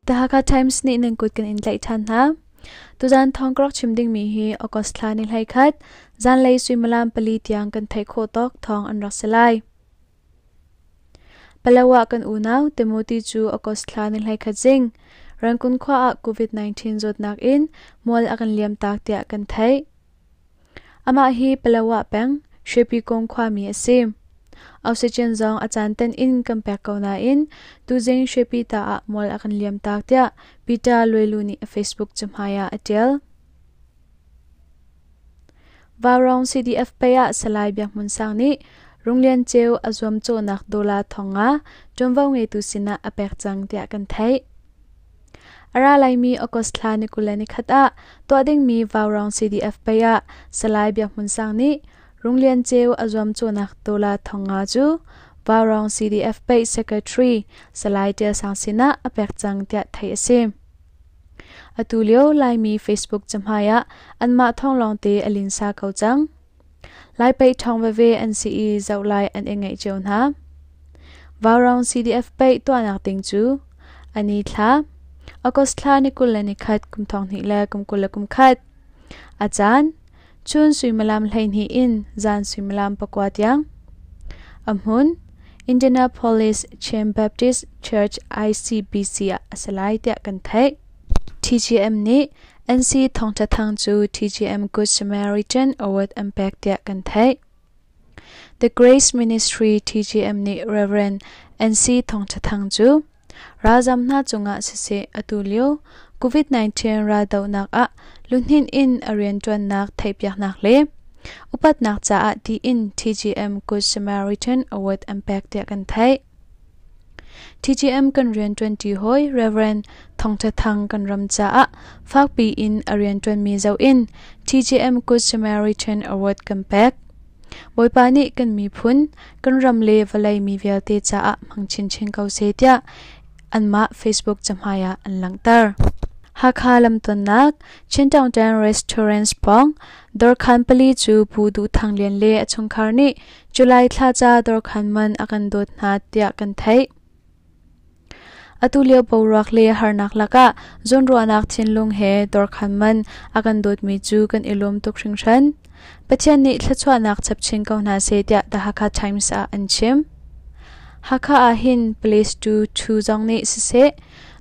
The Hakha Times nih nan kut kan in tlaih ṭhan hna. Tuzan thawng ka rak chim dingmi hi August thla ni 11, zanlei suimilam 4 tiang kan theih khawh tawk thawng an rak si lai. Palawa kan unau Timothy cu August thla ni 11 zing Rangoon khua ah COVID-19 zawtnak in mual a kan liamtak tiah kan theih. Amah hi Palawa peng, Shwepikong khuami a si. Oxygen zong a caan ten in kan pek ko nain tuzing Shwepi ta ah mual a kan liamtak tiah Peter Luailu nih a Facebook cahmai ah a ṭial. Vaurawng CDF pei ah Salai Biak Hmun Sang nih Runglian Ceu a zuamcawhnak dollar 5,000 ṭuanvo ngeitu sinah a pek cang tiah kan theih. A ra laimi August thla ni 21 ah tuah dingmi Vaurawng CDF pei ah Salai Biak Hmun Sang nih Runglian Ceu a zuamcawhnak dollar 5,000 cu Vaurawng CDF Paih Secretary Salai Tial Sang sinah a pek cang tiah theih a si. Atu lio Laimi Facebook cahmai ah anmah thawng lawngte a linsa ko cang. Lai paih ṭhawng veve an si i zoh lai an i ngaih cio hna. Vaurawng CDF paih tuahnak ding cu a ni thla August thla ni 21 kum 2021. A caan chun suimilam 12 in zan suimilam 9 tiang. A hmun Indianapolis Chin Baptist Church ICBC ah a si lai tiah kan theih. TGM nih NC Thawngṭha Thang cu TGM Good Samaritan Award an pek tiah kan theih. The Grace Ministry TGM nih Rev. NC Thawngṭha Thang cu ralzam hna cungah siseh atu lio COVID-19 raldohnak ah luhnin in a rianṭuannak theihpiaknak le upatnak caah tiin TGM Good Samaritan Award an pek tiah kan theih. TGM kan rianṭuanṭi hawi Rev. Thawng Ṭha Thang kan ram caah fakpi in a rianṭuanmi zoh in TGM Good Samaritan Award kan pek. Bawipa nih kan miphun, kan ram le vawlei mi vialte caah hmang chinchin ko seh tiah anmah Facebook cahmai ah an langhter. Hakha lamtonnak Chintaungtan Restaurants pawng dawrkhan pali cu Pu Duh Thang Lian le a chungkhar nih July thla ca dawrkhan man a kan dawt hna tiah kan theih. Atu lio boruak le harnak lakah zawnruahnak thinlung he dawrkhan man a kan dawtmi cu kan i lawm tuk hringhran. Pathian nih thluachuahnak chap chin ko hna seh tiah The Hakha Times ah an chim. Hakha ah hin Police tu Thu zong nih siseh,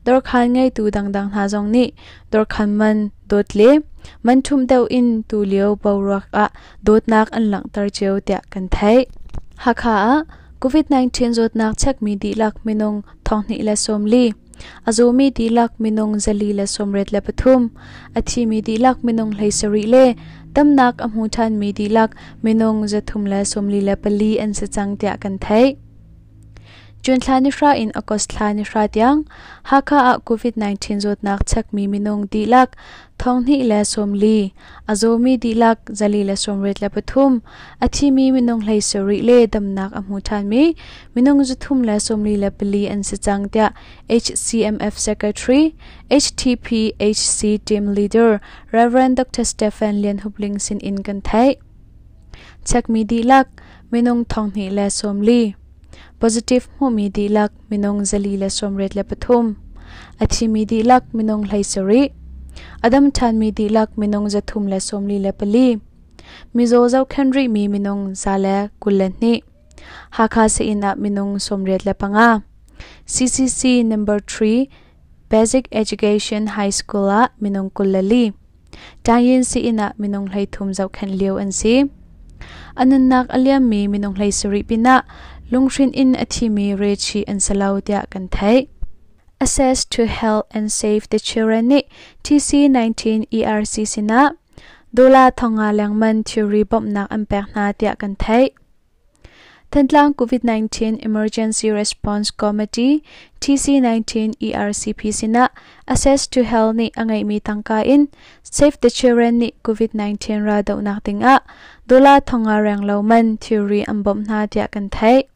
dawrkhan ngeitu dangdang hna zong nih dawrkhan man dawt le man ṭhumh deuh in tulio boruak ah dawtnak an langhter cio tiah kan theih. Hakha ah COVID-19 zawtnak chekmi dihlak minung 240, a zawmi dihlak minung 483, a thimi dihlak minung 17 le damnak a hmu ṭhanmi dihlak minung 344 an si cang tiah kan theih. June thla ni hra in August thla ni hra tiang Hakha ah COVID-19 zawtnak chekmi minung dihlak 240, a zawmi dihlak 483, a thimi minung 17 le damnak a hmu ṭhanmi minung 344 an si cang tiah HCMF Secretary, HTPHC Team Leader Rev. Dr. Stephen Lian Hup Ling sin in kan theih. Chekmi dihlak minung 240, positive hmuhmi dihlak minung 483, a thimi dihlak minung 17, a dam ṭhanmi dihlak minung 344, mizaw zohkhenh rihmi minung 122, Hakha sii-inn ah minung 85, CCC number 3 Basic Education High School ah minung 24, Tayin sii-inn ah minung 13 zohkhenh lio an si. A nunnak a liammi minung 17 pinah lunghrin in a thimi rechih an si lo tiah kan theih. Access to Health and Save the Children nih TC19 ERC sinah dollar 500 lengman thilri bawmhnak an pek hna tiah kan theih. Thantlang COVID-19 Emergency Response Committee TC19 ERCP sinah Access to Health nih a ngeihmi tangka in Save the Children nih COVID-19 raldohnak dingah dollar 500 renglo man thilri an bawmh hna tiah kan theih.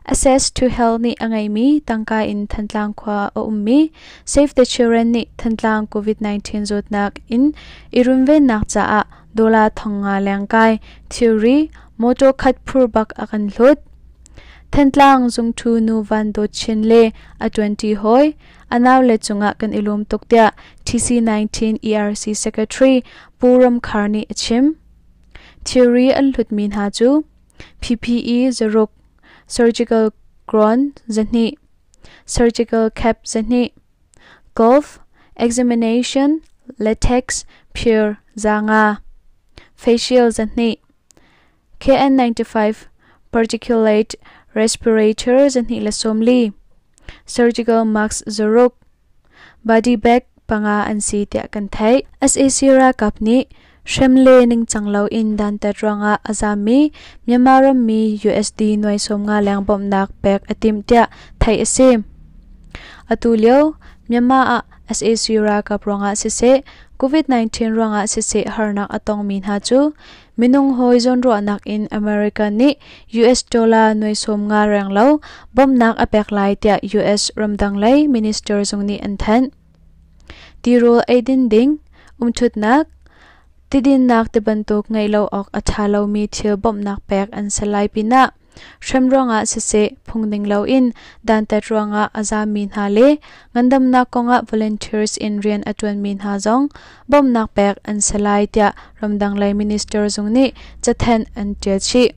Access to Health nih a ngeihmi tangka in Thantlang khua a ummi Save the Children nih Thantlang COVID-19 zawtnak in i runvennak caah dollar 500 lengkai thilri motor khat phur bak a kan hlut. Thantlang zungṭhu nu Van Dawt Chin le a ṭuanṭi hawi a naule cungah kan i lawm tuk tiah TC19 ERC Secretary Pu Ram Khar nih a chim. Thilri an hlutmi hna cu PPE 6, surgical gown 2, surgical cap 2, golf, examination, latex, pure 5, facial 2, KN95 particulate respirator 240, surgical mask 6, body bag 5 an si tiah kan theih. SAC ralkap nih hrem le ningcang loin dantat ruangah a zaammi Myanmar rammi USD nuai 50 leng bawmhnak pek a timh tiah theih a si. Atu lio Myanmar ah SAC ralkap ruangah siseh, COVID-19 ruangah siseh harnak a tongmi hna cu minung hawi zawnruahnak in America nih US dollar nuai 50 renglo bawmhnak a pek lai tiah US ramdang lei minister zung nih an thanh. Tirawl eidin ding, umṭhutnak, tidinnak tibantuk ngeih lo awk a ṭha lomi thil bawmhnak pek an si lai pinah hrem ruangah siseh phungning loin dantat ruangah a zaammi hna le ngandamnak kongah volunteers in rian a ṭuanmi hna zong bawmhnak pek an si lai tiah ramdang lei minister zung nih cathanh an ṭial chih.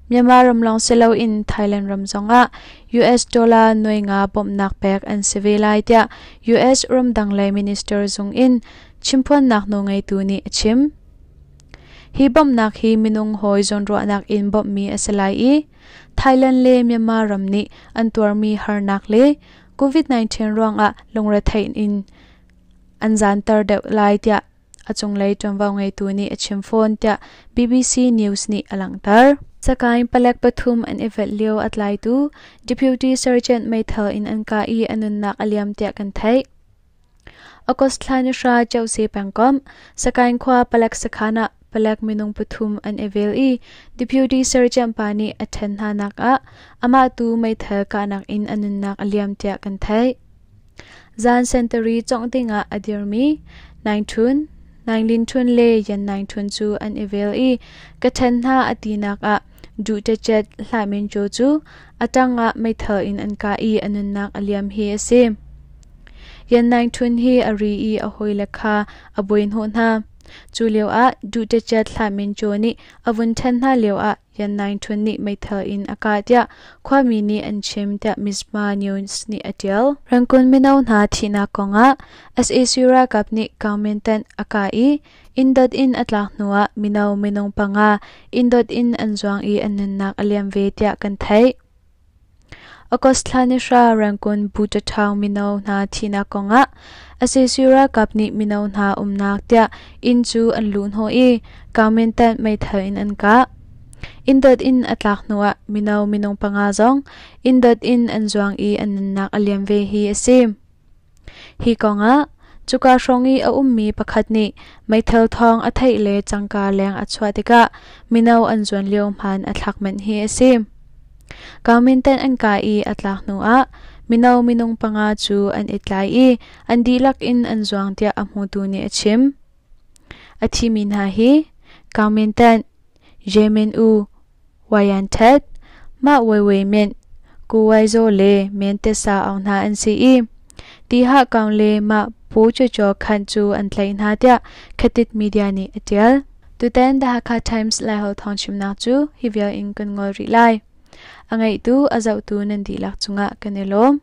Myanmar ram lawng si loin Thailand ram zongah US dollar nuai nga bawmhnak pek an si ve lai tiah US ramdang lei minister zung in chimphuannak nawlngeitu nih a chim. Hi bawmhnak hi minung hawi zawnruahnak in bawmhmi a si lai i Thailand le Myanmar ram nih an tuarmi harnak le COVID-19 ruangah lungretheih in an zanter deuh lai tiah a cunglei ṭuanvo ngeitu nih a chim fawn tiah BBC News nih a langhter. Sakaing palek pathum an i velh lio a tlaitu Deputy Sergeant meithal in an kah i a nunnak a liam tiah kan theih. August thla ni hra Cheuhse pengkomh Sakaing khua palek sakhan ah palek minung pathum an i vel i Deputy Sergeant pa nih a ṭhen hna nak ah amah tu meithal kahnak in a nunnak a liam tiah kan theih. Zan sentari cawngh dingah a dirmi Naing Htun, Naing Lin Htun le Yan Naing Htun cu an i vel i ka ṭhen hna a tinak ah Duh Ṭetṭet Hlah Min Kyaw cu a ṭang ah meithal in an kah i a nunnak a liam hi a si. Yan Naing Htun hi a ri i a hawile kha a buaihnawh hna. Cu lioah Duh Ṭetṭet Hlah Min Kyaw nih a vun ṭhen hna lioah Yan Naing Htun nih meithal in a kah tiah khuami nih an chim tiah Mizpah News nih a ṭial. Rangoon mino hna thihnak kongah sac ralkap nih Kaungmintan a kah i inndot in a tlak hnuah mino minung panga inndot in an zuang i an nunnak a liam ve tiah kan theih. August thla ni hra Rangoon Buṭaṭhaung mino hna thihnak kongah sac ralkap nih mino hna umnak tiah inn cu an luhhnawh i Kaungmintan meithal in an kah. Inndot in a tlak hnuah mino minung panga zong inndot in an zuang i an nunnak a liam ve hi a si. Hi kongah cuka hrawng i a ummi pakhat nih meithal thawng a theih le cangka leng a chuah tikah mino an zuan lio hmaan a thlak manh hi a si. Kaumintan an kai i a tlak hnuah mino minung panga cu an i tlai i an dihlak in an zuang tiah a hmutu nih a chim. A thimi hna hi Kaumintan, Yemen U, Wayan Thet, Mah Wai Wai Myint, Ku Wai Zaw le Men Tet Sa Aung hna an si i Tihah Kaung le Mah Pu Cho Cho Khanh cu an tlaih hna tiah Khatit Media nih a ṭial. Tutan The Hakha Times Laiholh thawngchimnak cu hi vial in kan ngol rih lai. A ngaihtu, a zohtu nan dihlak cungah kan i lawm.